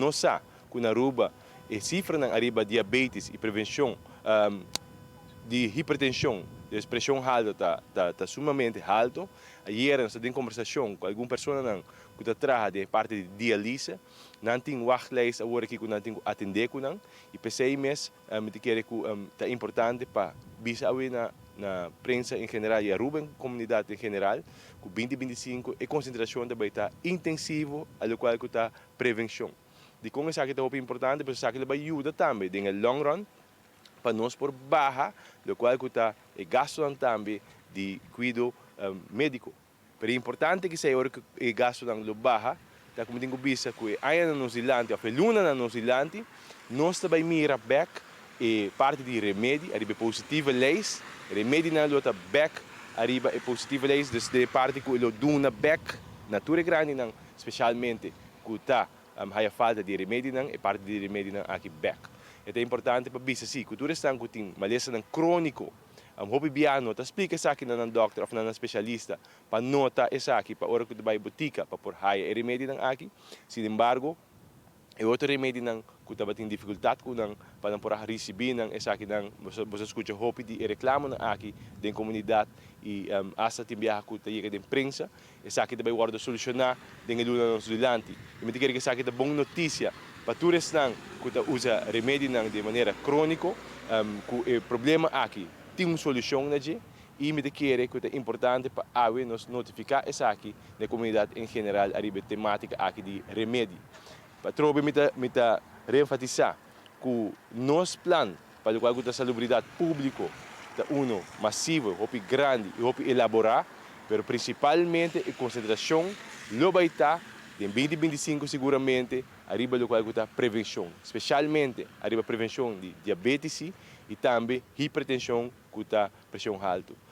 Nos sa cu na Aruba e cifranan ariba diabetes y prevencion di hipertension, dus presion halto ta sumamente halto. Ayera nos ta den conversacion cu algun personanan cu ta traha den e parti di dialyse. Nan tin wachtlijst awor aki cu nan tin cu atende cu nan y p'esey mes mi ta kere cu ta importante pa bisa awe na na prensa en general y Aruba en comunidad en general cu 2025 e concentracion ta bay ta intensivo a locual cu ta prevencion. Dikon esaki ta hopi importante? Pasobra esaki lo bai yuda tambe den e long run pa nos por baha lokual ku ta e gastunan tambe di kuido médiko. Pero e importante kisei ora ku e gastunan lo baha ta ku mi tin ku bisa ku e añanan nos dilanti òf e lunanan nos dilanti nos ta bai mira bèk e parti di remedi ariba e positieve lijst. Remedinan lo ta bèk ariba e positieve lijst, dus den e parti ku e lo duna bèk na tur e grandinan specialmente cu ta haya falta di remedinan, e parti di remedinan aki bek. E ta importante pa bisa si cu tur esnan cu tin malesanan cronico, hopi bia no ta splica esaki na nan dokter of na nan specialista pa nota esaki pa ora cu ta bay botica pa por haya e remedinan aki. Sin embargo, e otro remedinan cu tabatin dificultad cu nan pa nan por a ricibi nan esakinan, boso a scucha hopi di e reclamonan aki den comunidad y hasta tin biaha cu ta yega den prensa. Esaki ta bai wòrdu solushoná den e luna nos dilanti. I mi ta kere ku esaki ta bon notisia pa tur esnan ku ta usa remedinan di manera króniko, ku e problema aki tin un solushon na dje. I mi ta kere ku ta importante pa awe nos notifiká esaki na e komunidat en general ariba e temátika aki di remedi. Patrobe mi ta mi ta reenfatisá ku nos plan pa lokual ku ta salubridat públiko ta uno masivo, hopi grandi i hopi elaborá, pero prinsipalmente e konsentrashon lo bai ta den 2025 siguramente ariba lokual ku ta prevenshon, speshalmente ariba prevenshon di diabetisi i tambe hipertenshon ku ta preshon haltu.